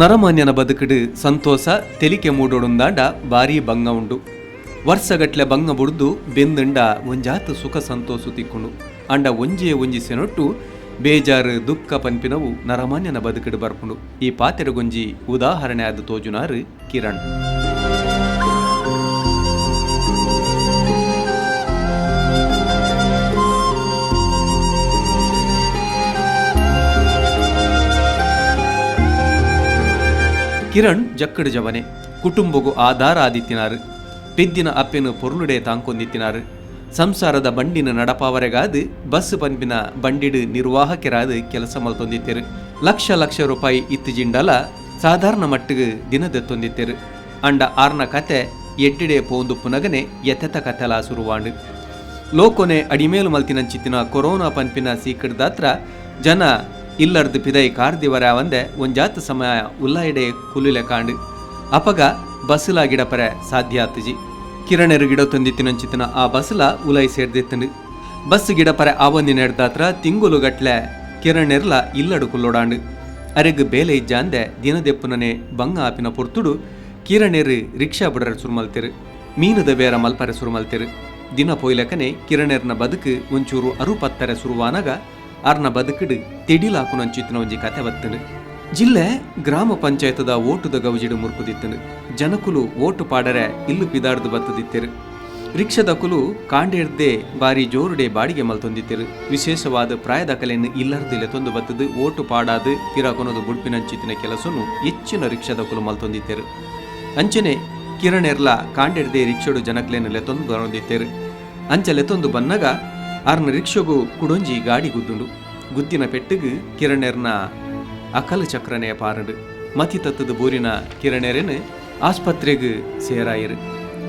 ನರಮಾನ್ಯನ ಬದುಕುಡು ಸಂತೋಸ ತೆಲಿಕೆ ಮೂಡೊಡುಂದಾಂಡ ಬಾರೀ ಬಂಗ ಉಂಡು. ವರ್ಸಗಟ್ಲೆ ಬಂಗ ಬುಡ್ದು ಬೆಂದ್ಂಡ ಒಂಜಾತ್ ಸುಖ ಸಂತೋಸು ತಿಕ್ಕುಂಡು. ಆಂಡ ಒಂಜೇ ಒಂಜಿ ಸೆನೊಟ್ಟು ಬೇಜಾರ್ ದುಃಖ ಪನ್ಪಿನವು ನರಮಾನ್ಯನ ಬದುಕುಡು ಬರ್ಪುಂಡು. ಈ ಪಾತೆರಗೊಂಜಿ ಉದಾಹರಣೆ ಆದ್ ತೋಜುನಾರ್ ಕಿರಣ್. ಕಿರಣ್ ಜಕ್ಕಡು ಜವನೆ ಕುಟುಂಬಗು ಆಧಾರ ಆದಿತ್ತಿನಾರು. ಪೆದ್ದಿನ ಅಪ್ಪೆನು ಪೊರ್ಲುಡೆ ತಾಂಕೊಂದಿತ್ತಿನಾರು. ಸಂಸಾರದ ಬಂಡಿನ ನಡಪಾವರೆಗಾದ್ ಬಸ್ ಪನ್ಪಿನ ಬಂಡಿಡು ನಿರ್ವಾಹಕರಾದ ಕೆಲಸ ಮಲ್ತೊಂದಿತ್ತೆರು. ಲಕ್ಷ ಲಕ್ಷ ರೂಪಾಯಿ ಇತ್ತಿಜಿಂಡಲ ಸಾಧಾರಣ ಮಟ್ಟಿಗೆ ದಿನದೆತ್ತೊಂದಿತ್ತೆರು. ಅಂಡ ಆರ್ನ ಕತೆ ಎಡ್ಡಿಡೆ ಪೋಂದುಪ್ಪುನಗನೆ ಎತೆತ ಕತೆಲಾ ಸುರುವಾಂಡು. ಲೋಕೊನೆ ಅಡಿಮೇಲು ಮಲ್ತಿನಂಚಿತ್ತಿನ ಕೊರೋನಾ ಪನ್ಪಿನ ಸೀಕಡ್ದಾತ್ರ ಜನ ಇಲ್ಲರ್ದು ಪಿದೈ ಕಾರ್ದಿವರಾವಂದೆ ಒಂಜಾತ್ ಸಮಯ ಉಲ್ಲಾಯಿಡೆ ಕುಲುಲೆ ಕಾಂಡು. ಅಪಗ ಬಸ್ಸುಲ ಗಿಡಪರೆ ಸಾಧ್ಯ ಆತುಜಿ. ಕಿರಣೆರು ಗಿಡ ತಂದಿತ್ತಿನಂಚಿತ್ತಿನ ಆ ಬಸ್ಸುಲ ಉಲೈ ಸೇರ್ದಿತ್ತಂಡು. ಬಸ್ ಗಿಡಪರೆ ಆವಂದಿನೆಡ್ದಾತ್ರ ತಿಂಗುಲುಗಟ್ಲೆ ಕಿರಣೆರ್ಲ ಇಲ್ಲಡು ಕುಲ್ಲೋಡಾಂಡು. ಅರೆಗ್ ಬೇಲೆ ಇಜ್ಜಾಂದೆ ದಿನದೆಪ್ಪುನನೆ ಬಂಗ ಆಪಿನ ಪೊರ್ತುಡು ಕಿರಣೆರು ರಿಕ್ಷಾ ಬುಡರೆ ಸುರುಮಲ್ತೆರು. ಮೀನುದ ಬೇರ ಮಲ್ಪರೆ ಸುರುಮಲ್ತೆರು. ದಿನ ಪೋಯ್ಲಕನೆ ಕಿರಣೆರ್ನ ಬದುಕು ಒಂಚೂರು ಅರುಪತ್ತರೆ ಸುರುವಾನಗ ಅರ್ನ ಬದುಕುಡು ತೆಡಿಲಾಕುನಂಚಿತ್ತಿನ ಒಂಜಿ ಕತೆ ಬತ್ತಂಡು. ಜಿಲ್ಲೆ ಗ್ರಾಮ ಪಂಚಾಯತ್ದ ಓಟುದ ಗೌಜಿಡು ಮುರ್ಕುದಿತ್ತಂಡು. ಜನಕುಲು ಓಟು ಪಾಡರೆ ಇಲ್ಲು ಪಿದಾಡ್ದು ಬತ್ತದಿತ್ತೆರು. ರಿಕ್ಷಾದಕುಲು ಕಾಂಡೇರ್ದೆ ಬಾರಿ ಜೋರುಡೆ ಬಾಡಿಗೆ ಮಲ್ತೊಂದಿತ್ತೆರು. ವಿಶೇಷವಾದ ಪ್ರಾಯದಕಲೆನ್ ಇಲ್ಲರ್ದಿಲೆ ತೊಂದು ಬತ್ತದು ಓಟು ಪಾಡಾದು ಪಿರಕೊನದು ಬುಡ್ಪಿನಂಚಿತ್ತಿನ ಕೆಲಸನು ಹೆಚ್ಚಿನ ರಿಕ್ಷಾದಕುಲು ಮಲ್ತೊಂದಿತ್ತೆರು. ಅಂಚನೆ ಕಿರಣೆರ್ಲ ಕಾಂಡೇರ್ದೆ ರಿಕ್ಷಡು ಜನಕ್ಲೆನ್ ಲೆತೊಂದು ಬರೊಂದಿತ್ತೆರು. ಅಂಚ ಲೆತೊಂದು ಬನ್ನಗ ಆರ್ನ ರಿಕ್ಷಗು ಕುಡೊಂಜಿ ಗಾಡಿ ಗುದ್ದುಂಡು. ಗುದ್ದಿನ ಪೆಟ್ಟಿಗೆ ಕಿರಣೆರ್ನ ಅಕಲ ಚಕ್ರನೆ ಪಾರಂಡು. ಮತಿ ತತ್ತದ ಬೂರಿನ ಕಿರಣೆರೆನ್ ಆಸ್ಪತ್ರೆಗ್ ಸೇರಾಯರು.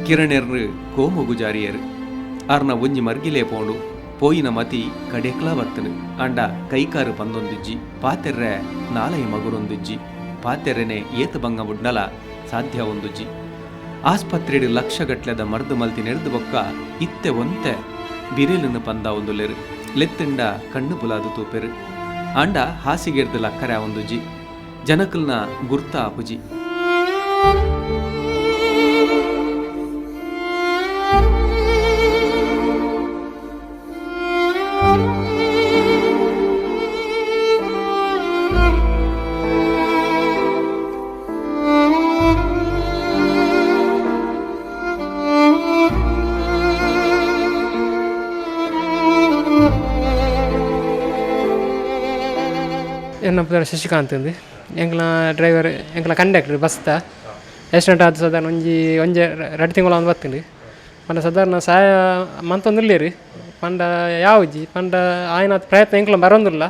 ಕಿರಣೆರ್ನು ಕೋಮಗು ಜಾರಿಯರು. ಆರ್ನ ಒಂಜಿ ಮರ್ಗಿಲೆ ಪೋಂಡು. ಪೋಯಿನ ಮತಿ ಕಡೆಕ್ಲಾ ಬತ್ತನು. ಆಂಡ ಕೈಕಾರು ಪಂದೊಂದಿಜ್ಜಿ, ಪಾತೆರ್ರೆ ನಾಲೈ ಮಗುರೊಂದಿಜ್ಜಿ, ಪಾತೆರ್ರೆನೆ ಏತು ಬಂಗ ಬುಡ್ನಲ ಸಾಧ್ಯ ಒಂದುಜ್ಜಿ. ಆಸ್ಪತ್ರೆಡ್ ಲಕ್ಷಗಟ್ಲೆದ ಮರ್ದು ಮಲ್ತಿ ನೆರ್ದು ಬೊಕ್ಕ ಇತ್ತೆ ಒಂತೆ ಬಿರೆಲನ್ನು ಪಂದ ಒಂದುಲ್ಲೆರು. ಲೆತ್ತಂಡ ಕಣ್ಣು ಬುಲಾದು ತೂಪೆರು. ಆಂಡ ಹಾಸಿಗೆರ್ದು ಲಕ್ಕರೆ ಒಂದುಜ್ಜಿ. ಜನಕಲ್ನ ಗುರ್ತ ಆಪುಜಿ. ಎನ್ನ ಪುದರ್ ಶಶಿಕಾಂತ್ ಅಂದು. ಎಂಕ್ಲ ಡ್ರೈವರ್, ಎಂಕ್ಲ ಕಂಡಕ್ಟರ್ ಬಸ್ತ. ಆಕ್ಸಿಡೆಂಟ್ ಆದ್ ಸಾಧಾರಣ ಒಂಜಿ ಒಂಜಿ ರಡ್ಡ್ ತಿಂಗಳು ಆವೊಂದು ಬತ್ತ್ಂಡ್. ಪಂಡ ಸಾಧಾರಣ ಸಹಾಯ ಮಂತೊಂದುಲ್ಲೆರ್ ಪಂಡ ಯಾವುಜಿ ಪಂಡ ಆಯಿನಾತ್ ಪ್ರಯತ್ನ ಎಂಕ್ಲ ಬರೊಂದುಲ್ಲ.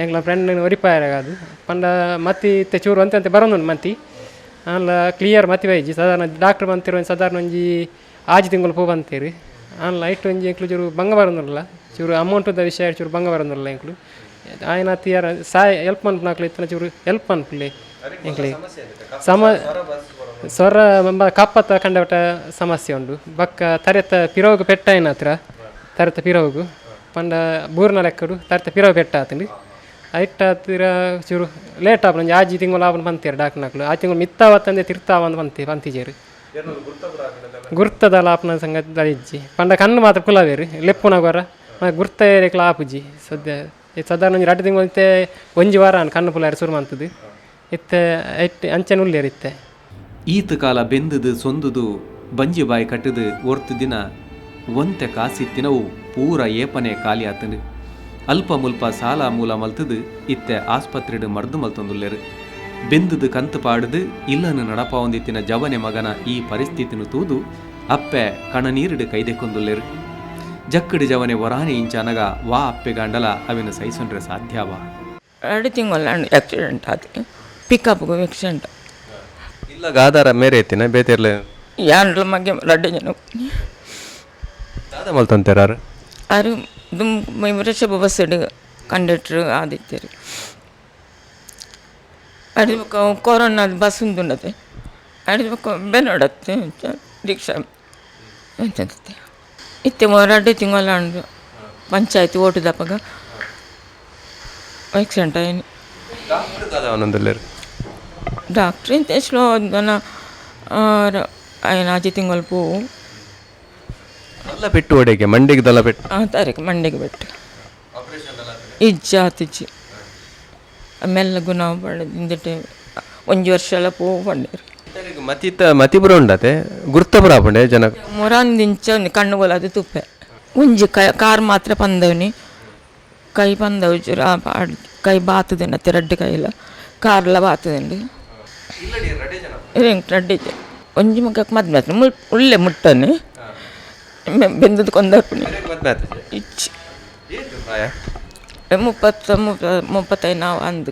ಎಂಕ್ಲ ಫ್ರೆಂಡ್ ಒರಿಪಾಯೆರೆಗಾದ್ ಪಂಡ ಮತಿ ಇತ್ತೆ ಚೂರು ಒಂತೆ ಒಂತೆ ಬರೊಂದುಂಡು ಮತಿ. ಆಂಡಲ ಕ್ಲಿಯರ್ ಮತಿ ಬೈಜಿ. ಸಾಧಾರಣ ಡಾಕ್ಟ್ರ್ ಪಂತೆರ್ ಒಂಜಿ ಸಾಧಾರಣ ಒಂಜಿ ಆಜಿ ತಿಂಗಳು ಪೋ ಪಂತೆರ್. ಆಂಡಲ ಐಟ್ ಒಂಜಿ ಎಂಕ್ಲು ಚೂರು ಬಂಗ ಬರೊಂದುಲ್ಲ. ಚೂರು ಅಮೌಂಟುದ ವಿಷಯ ಚೂರು ಬಂಗ ಬರೊಂದುಲ್ಲ ಎಂಕ್ಲು. ಆಯಿನಾತ್ ಯಾರ ಸಹಾಯ ಎಲ್ಪ್ ಮನ್ಪುನಕ್ಲು ಇತ್ತಿನ ಚೂರು ಎಲ್ಪ್ ಮನ್ಪುಲೆ ಎಂಕ್ಲೆ. ಸಮ ಸ್ವರ ಕಪ್ಪತ್ತ ಕಂಡಪಟ್ಟ ಸಮಸ್ಯೆ ಉಂಡು. ಬೊಕ್ಕ ತರೆತ ಪಿರವುಗು ಪೆಟ್ಟಾಯಿನ ಹತ್ರ ತರೆತ ಪಿರವುಗು ಪಂಡ ಬೂರ್ನ ಲೆಕ್ಕಡು ತರೆತ ಪಿರವು ಪೆಟ್ಟಾತುಂಡು. ಐಟ್ ಹತ್ತಿರ ಚೂರು ಲೇಟ್ ಆಪುಂಡು. ಒಂಜಿ ಆಜಿ ತಿಂಗಳು ಆಪುಂಡು ಪಂತೆರ್ ಡಾಕ್ಟ್ನಕ್ಲು. ಆಜಿ ತಿಂಗಳು ಮಿತ್ತಾವತ್ತಂದೆ ತಿರ್ತಾವಂದು ಪಂತೆ ಪಂತಿಜೆರ್. ಗುರ್ತದಲ ಆಪುನ ಸಂಗತಿ ಇಜ್ಜಿ. ಪಂಡ ಕಣ್ಣು ಮಾತ್ರ ಕುಲವೇರು ಲೆಪ್ಪುನಗೊರ ಗುರ್ತ ಏರೆಗ್ಲ ಆಪುಜಿ ಸದ್ಯ. ಸಾಧಾರಣ ಒಂಜಿ ರಡ್ಡ್ ತಿಂಗಳು ಇತ್ತೆ ಒಂಜಿ ವಾರ ಕಣ್ಣು ಪುಲಾರೆ ಸುರು ಮಂತುದು ಇತ್ತೆ ಐಟ್ ಅಂಚನೆ ಉಲ್ಲೆರ್ ಇತ್ತೆ. ಈತ ಕಾಲ ಬೆಂದುದು ಸೊಂದುದು ಬಂಜಿ ಬಾಯಿ ಕಟ್ಟುದು ಒರ್ತು ದಿನ ಒಂತೆ ಕಾಸಿತ್ತಿನವು ಪೂರ ಏಪನೆ ಖಾಲಿ ಆತಂಡು. ಅಲ್ಪ ಮುಲ್ಪ ಸಾಲ ಮೂಲ ಮಲ್ತುದು ಇತ್ತೆ ಆಸ್ಪತ್ರೆಡ್ ಮರ್ದು ಮಲ್ತೊಂದುಲ್ಲೆರು. ಬೆಂದುದು ಕಂತು ಪಾಡುದು ಇಲ್ಲನ್ನು ನಡಪಾವೊಂದಿತ್ತಿನ ಜವನೆ ಮಗನ ಈ ಪರಿಸ್ಥಿತಿನು ತೂದು ಅಪ್ಪೆ ಕಣನೀರುಡು ಕೈದೆಕ್ಕೊಂದುಲ್ಲೆರು. ಜಕ್ಕಡಿ ಜವನೆ ಒರಾನೆ ಇಂಚಾನಗ ವಾ ಅಪ್ಪೆ ಗಾಂಡಲ ಅವಿನ ಸೈಸೊಂಡ್ರೆ ಸಾಧ್ಯವಾ. ಎರಡು ತಿಂಗಳು ಆಕ್ಸಿಡೆಂಟ್ ಆತು, ಪಿಕಪ್ಗೂ ಆಕ್ಸಿಡೆಂಟ್. ಇಲ್ಲ ಗಾದಾರ ಮೇರೆ ಎತ್ತಿನ ಬೇತೆರ್ಲೆ ಯಾನ್ಲ ಮಗೆ ರಡ್ಡು ಜನ. ದಾದ ಮಲ್ತೊಂತೆರಾರು? ಆರು ವೃಷಭ ಬಸ್ ಕಂಡಕ್ಟ್ರ್ ಆದಿತ್ತೆರ್. ಅಡಿ ಬೊಕ್ಕ ಕೊರೋನಾ ಬಸ್ ಉಂದುಂಡತೆ. ಅಡಿ ಬೊಕ್ಕ ಬೆನೋಡತ್ತೆ ರಿಕ್ಷಾ ಅಂಚಂತೆ. ಇತ್ತೆ ರಡ್ಡು ತಿಂಗಳು ಆಂಡ್ ಪಂಚಾಯತ್ ಓಟುದಪಗ ಆಕ್ಸಿಡೆಂಟ್ ಆಯಿನಿ. ಡಾಕ್ಟರ್ ದಾದ ಅವನೊಂದುಲ್ಲೆರ್? Doctor ಇಂತ ಸ್ಲೋ ಐನ್ ಆಜಿ ತಿಂಗಳು ಪೋವು. ದಲ್ಲ ಪೆಟ್ಟು ಒಡೆಗೆ ಮಂಡಿಗೆ ದಲ್ಲ ಪೆಟ್ಟು? ಆ ತಾರೀಕು ಮಂಡೆಗೆ ಬೆಟ್ಟು ಇಜ್ಜಿ ಆತಿಜ್ಜಿ. ಮೆಲ್ಲ ಗುಣ ಪಂಡ ಇಂದೆಟ್ ಒಂಜಿ ವರ್ಷ ಎಲ್ಲ ಪೋವು ಪಂಡೇರು. ಮತಿತ ಮತಿಪುರ ಉಂಡತೆ ಗುರ್ತಪುರ ಆಪುಂಡೆ ಜನ. ಮೊರಂದಿಂಚ ಒಂಜಿ ಕಣ್ಣುಗೊಲಾದ ತುಪ್ಪೆ ಒಂಜಿ ಕೈ ಕಾರ್ ಮಾತ್ರ ಪಂದವನಿ ಕೈ ಪಂದವು ಚೂರು ಪಾಡ್ ಕೈ ಬಾತುದುಂಡು ಅತ್ತೆ ರಡ್ಡ್ ಕೈಲ ಕಾರ್ಲ ಬಾತುದುಂಡು ರಡ್ಡ್. ಒಂಜಿ ಮುಖಕ್ಕೆ ಮದ್ಮೆ ಆತು ಮುಲ್ ಉಳ್ಳೆ ಮುಟ್ಟನೆ ಬೆಂದದ್ದು ಕೊಂದರ್ಪುಣಿ ಇಚ್ಚಿ. 30 35 ನಾವು ಅಂದು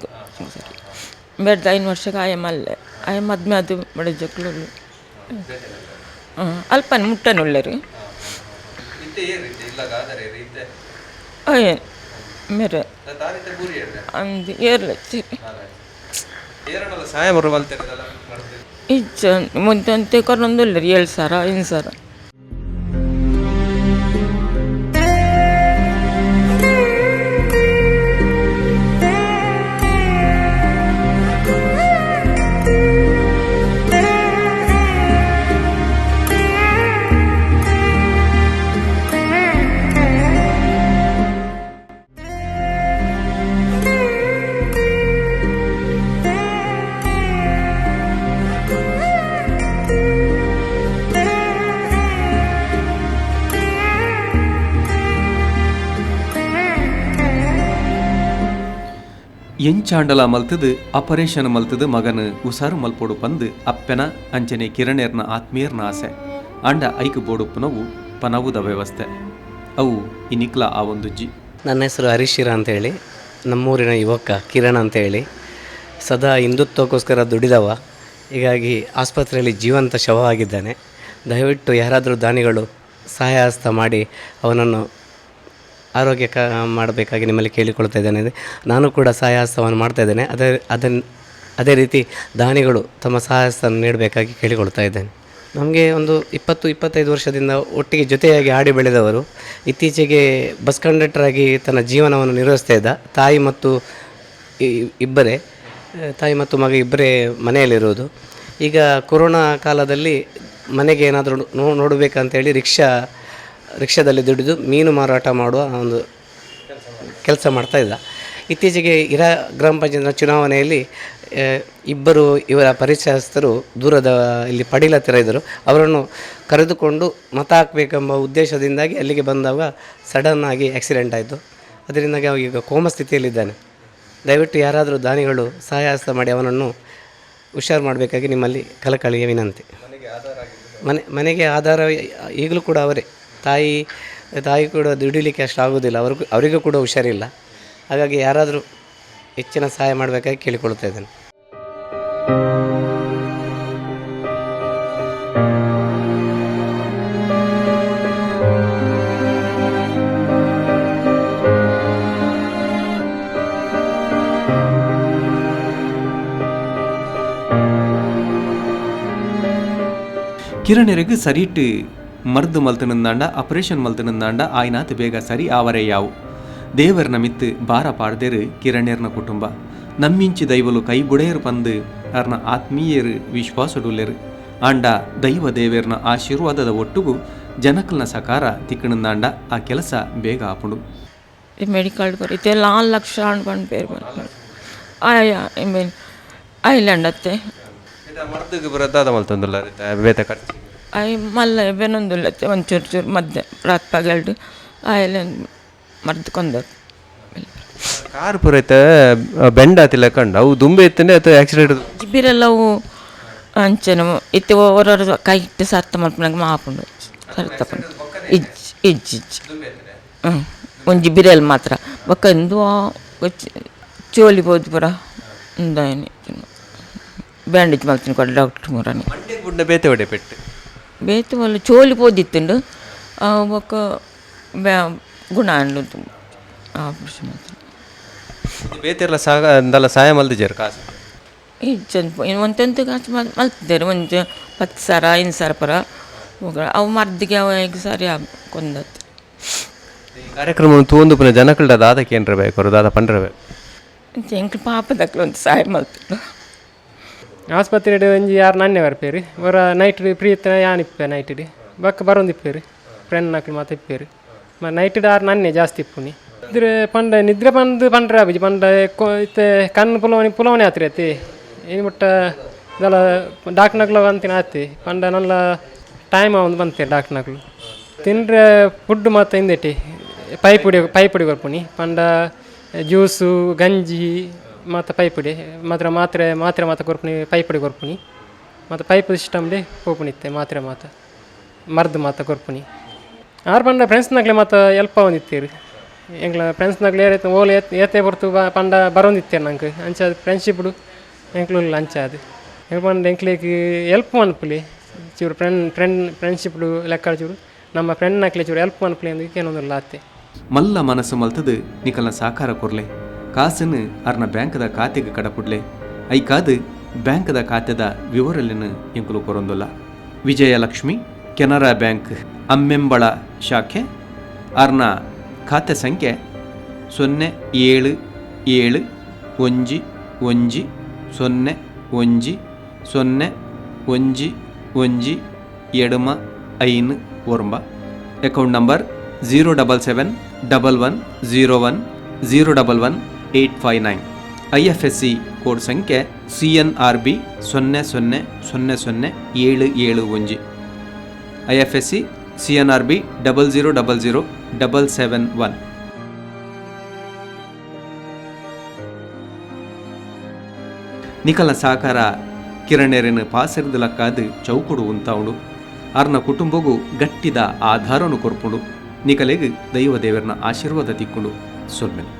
ಸರಿ ಬೇಡ್ದ 5 ವರ್ಷಕ್ಕೆ ಆಯ ಮಲ್ಲೆ ಆಯ ಮದ್ಮೆ ಅದು ಬಡ ಜಕ್ಲು. ಹಾಂ ಅಲ್ಪನ ಮುಟ್ಟನೆ ಉಳ್ಳೇರು. ಅಯ್ಯ ಮೇರೆ ಅಂದು ಏರ್ಲಚ್ಚಿ. ಸಹಾಯ ಇಜ್ಜ ಮುಂಚೆ ಕೊರೊಂದುಲ್ಲೆರ್ 7 ಸಾವಿರ 5 ಸಾವಿರ. ಎಂಚಾಂಡಲ ಮಲ್ತದು ಆಪರೇಷನ್ ಮಲ್ತದು ಮಗನ ಉಸಾರು ಮಲ್ಪೊಡು ಪಂದು ಅಪ್ಪೆನ ಅಂಚನೆ ಕಿರಣೇರ್ನ ಆತ್ಮೀಯರ್ನ ಆಸೆ. ಆಂಡ ಐಕ್ ಬೋಡುಪ್ಪನವು ಪನವುದ ವ್ಯವಸ್ಥೆ ಅವು ಇನಿಕ್ಲ ಆ ಒಂದುಜ್ಜಿ. ನನ್ನ ಹೆಸರು ಹರೀಶಿರ ಅಂತೇಳಿ. ನಮ್ಮೂರಿನ ಯುವಕ ಕಿರಣ್ ಅಂತೇಳಿ ಸದಾ ಹಿಂದುತ್ವಕ್ಕೋಸ್ಕರ ದುಡಿದವ. ಹೀಗಾಗಿ ಆಸ್ಪತ್ರೆಯಲ್ಲಿ ಜೀವಂತ ಶವ ಆಗಿದ್ದಾನೆ. ದಯವಿಟ್ಟು ಯಾರಾದರೂ ದಾನಿಗಳು ಸಹಾಯ ಹಸ್ತ ಮಾಡಿ ಅವನನ್ನು ಆರೋಗ್ಯ ಮಾಡಬೇಕಾಗಿ ನಿಮ್ಮಲ್ಲಿ ಕೇಳಿಕೊಳ್ತಾ ಇದ್ದೇನೆ. ನಾನು ಕೂಡ ಸಹಾಯ ಹಸ್ತವನ್ನು ಮಾಡ್ತಾ ಇದ್ದೇನೆ. ಅದೇ ಅದನ್ನು ಅದೇ ರೀತಿ ದಾನಿಗಳು ತಮ್ಮ ಸಹಾಯ ಹಸ್ತವನ್ನು ನೀಡಬೇಕಾಗಿ ಕೇಳಿಕೊಳ್ತಾ ಇದ್ದೇನೆ. ನಮಗೆ ಒಂದು 20-25 ವರ್ಷದಿಂದ ಒಟ್ಟಿಗೆ ಜೊತೆಯಾಗಿ ಆಡಿ ಬೆಳೆದವರು. ಇತ್ತೀಚೆಗೆ ಬಸ್ ಕಂಡಕ್ಟರಾಗಿ ತನ್ನ ಜೀವನವನ್ನು ನಿರ್ವಹಿಸ್ತಾ ಇದ್ದ. ತಾಯಿ ಮತ್ತು ಇಬ್ಬರೇ, ತಾಯಿ ಮತ್ತು ಮಗ ಇಬ್ಬರೇ ಮನೆಯಲ್ಲಿರುವುದು. ಈಗ ಕೊರೋನಾ ಕಾಲದಲ್ಲಿ ಮನೆಗೆ ಏನಾದರೂ ನೋಡಬೇಕಂತೇಳಿ ರಿಕ್ಷಾದಲ್ಲಿ ದುಡಿದು ಮೀನು ಮಾರಾಟ ಮಾಡುವ ಒಂದು ಕೆಲಸ ಮಾಡ್ತಾಯಿದ್ದ. ಇತ್ತೀಚೆಗೆ ಇರಾ ಗ್ರಾಮ ಪಂಚಾಯತ್ನ ಚುನಾವಣೆಯಲ್ಲಿ ಇಬ್ಬರು ಇವರ ಪರಿಚಯಸ್ಥರು ದೂರದ ಇಲ್ಲಿ ಪಡೀಲ್ ಹತ್ತಿರ ಇದ್ದರು. ಅವರನ್ನು ಕರೆದುಕೊಂಡು ಮತ ಹಾಕಬೇಕೆಂಬ ಉದ್ದೇಶದಿಂದಾಗಿ ಅಲ್ಲಿಗೆ ಬಂದಾಗ ಸಡನ್ನಾಗಿ ಆಕ್ಸಿಡೆಂಟ್ ಆಯಿತು. ಅದರಿಂದಾಗಿ ಅವ ಈಗ ಕೋಮ ಸ್ಥಿತಿಯಲ್ಲಿದ್ದಾನೆ. ದಯವಿಟ್ಟು ಯಾರಾದರೂ ದಾನಿಗಳು ಸಹಾಯ ಹಸ್ತ ಮಾಡಿ ಅವನನ್ನು ಹುಷಾರು ಮಾಡಬೇಕಾಗಿ ನಿಮ್ಮಲ್ಲಿ ಕಳಕಳಿಯ ವಿನಂತಿ. ಮನೆಗೆ ಆಧಾರ ಈಗಲೂ ಕೂಡ ಅವರೇ. ತಾಯಿ ತಾಯಿ ಕೂಡ ದುಡಿಲಿಕ್ಕೆ ಅಷ್ಟು ಆಗೋದಿಲ್ಲ. ಅವ್ರಿಗೂ ಅವರಿಗೂ ಕೂಡ ಹುಷಾರಿಲ್ಲ. ಹಾಗಾಗಿ ಯಾರಾದರೂ ಹೆಚ್ಚಿನ ಸಹಾಯ ಮಾಡಬೇಕಾಗಿ ಕೇಳಿಕೊಳ್ತಾ ಇದ್ದೇನೆ. ಕಿರಣೆರೆಗ್ ಸರಿಟ್ ಮರ್ದು ಮಲ್ತನಂದಾಂಡ ಆಪರೇಷನ್ ಮಲ್ತನಂದಾಂಡ ಆಯ್ನಾತ್ ಬೇಗ ಸರಿ ಆವರೆ ಯಾವು. ದೇವರ್ನ ಮಿತ್ತು ಬಾರ ಪಾಡ್ದೇರು ಕಿರಣೇರ್ನ ಕುಟುಂಬ. ನಮ್ಮಿಂಚಿ ದೈವಲು ಕೈ ಬುಡೇರು ಪಂದು ಅರ್ನ ಆತ್ಮೀಯರು ವಿಶ್ವಾಸಡುಲ್ಲೆರು. ಆಂಡ ದೈವ ದೇವೇರ್ನ ಆಶೀರ್ವಾದದ ಒಟ್ಟುಗು ಜನಕಲ್ನ ಸಕಾರ ತಿಕ್ಕಣಂದಾಂಡ ಆ ಕೆಲಸ ಬೇಗ ಆಪುಂಡು. ಮೆಡಿಕಲ್ ಬರ್ ಇತ್ತೆ 4 ಲಕ್ಷ ಪಂಡ್ ಪೇರು ಆಯ ಮೀನ್ ಐಲ್ಯಾಂಡ್ ಅತ್ತೆ. ಮರ್ದಿಗೆ ಪೂರ ದಾದ ಮಲ್ತೊಂದುಲ್ಲ ಬೇತೆ ಖರ್ಚು? I ಮಲ್ಲ ಬೆನೊಂದುಲ್ಲತ್ತೆ ಒಂಚೂರು ಚೂರು ಮದ್ದೆ ರಾತ್ ಪಗಲ್ಡ್ ಆಯ್ಲೆ ಮರ್ದ್ ಕೊಂದರ್. ಕಾರ್ ಪೂರ ಐತೆ ಬೆಂಡ್ ಆತಿಲ್ಲ ಕಂಡು ಅವು ದುಂಬೆ ಇತ್ತಂಡೆ ಅಥವಾ ಆಕ್ಸಿಡೆಂಟ್? ಬಿರೆಲ್ಲವು ಅಂಚನೆ ಇತ್ತೆ ಓರೋರ ಕೈ ಇಟ್ಟು ಸರ್ತ ಮಲ್ಪುನಗ ಮಾಪುಂಡು ಸರ್ತ ಇಜ್ಜಿ ಇಜ್ಜಿ ಇಜ್ಜಿ. ಹ್ಞೂ ಒಂಜಿ ಬಿರೆಲ್ ಮಾತ್ರ ಬೊಕ್ಕ ಇಂದು ಚೋಲಿ ಪೋದು ಪೂರ ಉಂದಾಯಿನಿ ಬ್ಯಾಂಡೇಜ್ ಮಲ್ತಿನ ಕೊಡ ಡಾಕ್ಟರ್ ಮುರನಿ. ಮಂಡೆಗೆ ಬುಡ್ಡ ಬೇತೆ ಒಡೆ ಪೆಟ್ಟು? ಬೇತೆ ಒಲ್ಲ ಚೋಲಿ ಪೋದಿತ್ತುಂಡು ಬೊಕ್ಕ ಬ್ಯಾ ಗುಣ ಅಂಡು ಆಪರೇಷನ್ ಮಲ್ತಿನ. ಬೇತೆಲ್ಲ ಸಾಗ ಅಂದಲ್ಲ ಸಹಾಯ ಮಲ್ದಿಜೆರ್ ಕಾಸು? ಇಜ್ಜಂದ್ ಒಂತೆಂತ ಕಾಸು ಮಲ್ತಿದ್ದಾರೆ ಒಂಜಿ 10 ಸಾವಿರ 5 ಸಾವಿರ ಪೂರ. ಅವು ಮರ್ದಿಗೆ ಅವು ಈಗ ಸರಿ ಕೊಂದತ್ತು. ಈ ಕಾರ್ಯಕ್ರಮ ತೂಂದು ಪುನಃ ಜನಕಲ್ಡ ದಾದ ಕೇಂದ್ರ ಬೇಕು ದಾದ ಪಂಡ್ರ ಬೇಕು? ಎಂಕ್ ಪಾಪದಕ್ಲು ಒಂದು ಸಹಾಯ ಮಲ್ತಿದ್ದು. ಆಸ್ಪತ್ರೆಡ್ ಒಂಜಿ ಆರು ನನ್ನೆ ಬರ್ಪೇರು. ಒರ ನೈಟ್ ಫ್ರೀ ಇತ್ತಿನ ಯಾನ್ ಇಪ್ಪೆ ನೈಟ್ ಬೊಕ್ಕ ಬರೊಂದಿಪ್ಪೇರು. ಫ್ರೆಂಡ್ ನಕಲು ಮಾತ ಇಪ್ಪೇರು. ನೈಟ್ ಆರು ನನ್ನೆ ಜಾಸ್ತಿ ಇಪ್ಪುನಿ. ನಿದ್ರೆ ಪಂಡ ನಿದ್ರೆ ಪಂದ್ ಪಂಡ್ರೆ ಆಪುಜಿ. ಪಂಡ ಇತ್ತೆ ಕಣ್ಣು ಪುಲವಣಿ ಪುಲವಣಿ ಆತ್ರಿ ಅತ್ತೆ. ಇನಿ ಮುಟ್ಟ ದಾಲ ಡಾಕ್ಟ್ನಕ್ಲು ಅಂತಿನ ಆತಿ. ಪಂಡ ನಲ್ಲ ಟೈಮ್ ಆವೊಂದು ಬಂತೆ ಡಾಕ್ಟ್ನಕ್ಲು. ತಿಂದ್ರೆ ಫುಡ್ ಮಾತ ಇಂದೆಟಿ ಪೈಪುಡಿ ಪೈಪುಡಿ ಕೊರ್ಪುನಿ. ಪಂಡ ಜ್ಯೂಸು ಗಂಜಿ ಮಾತ ಪೈಪುಡಿ ಮಾತ್ರ. ಮಾತ್ರೆ ಮಾತ್ರೆ ಮಾತ ಕೊರ್ಪುನಿ, ಪೈಪುಡಿ ಕೊರ್ಪುನಿ. ಮತ್ತು ಪೈಪ್ ಸಿಸ್ಟಮ್ಡೆ ಪೋಪುನಿತ್ತೆ. ಮಾತ್ರೆ ಮಾತ ಮರ್ದು ಮಾತ ಕೊರ್ಪುನಿ. ಆರು ಪಂಡ ಫ್ರೆಂಡ್ಸ್ನಕ್ಲೆ ಮಾತ ಎಲ್ಪ್ ಆವೊಂದಿತ್ತೆರ್. ಎಂಕ್ಲ ಫ್ರೆಂಡ್ಸ್ನಕ್ಲೆ ಏರೈತೆ ಓಲು ಏತ್ ಏತೆ ಪೊರ್ತು ಪಂಡ ಬರೊಂದಿತ್ತೆರ್ ನಂಕ್. ಅಂಚ ಫ್ರೆಂಡ್ಶಿಪ್ಡು ಎಂಕ್ಲು ಅಂಚ ಅದು ಎಂಕ್ ಪಂಡ ಎಂಕ್ಲೆಗ್ ಎಲ್ಪ್ ಮನ್ಪುಲೆ ಚೂರು. ಫ್ರೆಂಡ್ ಫ್ರೆಂಡ್ ಫ್ರೆಂಡ್ಶಿಪ್ಡು ಲೆಕ್ಕ ಚೂರು ನಮ್ಮ ಫ್ರೆಂಡ್ನಕ್ಲೆ ಚೂರು ಎಲ್ಪ್ ಮನ್ಪುಲೆ ಅಂದ್ ಕೇನೊಂದುಲ್ಲ ಆತೆ. ಮಲ್ಲ ಮನಸ್ಸು ಮಲ್ತದು ನಿಕಲ್ನ ಸಾಕಾರ ಕೊರ್ಲೆ. ಕಾಸನ್ನು ಅರ್ನ ಬ್ಯಾಂಕ್ದ ಖಾತೆಗೆ ಕಡಪುಡ್ಲೆ. ಐಕಾದು ಬ್ಯಾಂಕ್ದ ಖಾತೆದ ವಿವರಲೆನ್ ಎಂಕುಲು ಕೊರೊಂದುಲ್ಲ. ವಿಜಯಲಕ್ಷ್ಮಿ, ಕೆನರಾ ಬ್ಯಾಂಕ್, ಅಮ್ಮೆಂಬಳ ಶಾಖೆ. ಅರ್ನ ಖಾತೆ ಸಂಖ್ಯೆ 07711010111 95. Account number 0771101011 859. IFSC code ಸಂಖ್ಯೆ CNRB0000771. IFSC CNRB0000771. ನಿಕಲ ಸಾಕಾರ ಕಿರಣೆರೆನ್ ಪಾಸೆರ್ದು ಲಕ್ಕಾದ್ ಚೌಕುಡು ಉಂತಾವುಂಡು. ಅರ್ನ ಕುಟುಂಬಗೂ ಗಟ್ಟಿದ ಆಧಾರನು ಕೊರ್ಪುಂಡು. ನಿಕಲೆಗ್ ದೈವ ದೇವರನ ಆಶೀರ್ವಾದ ತಿಕ್ಕುಂಡು. ಸೊಲ್ಮೆಲು.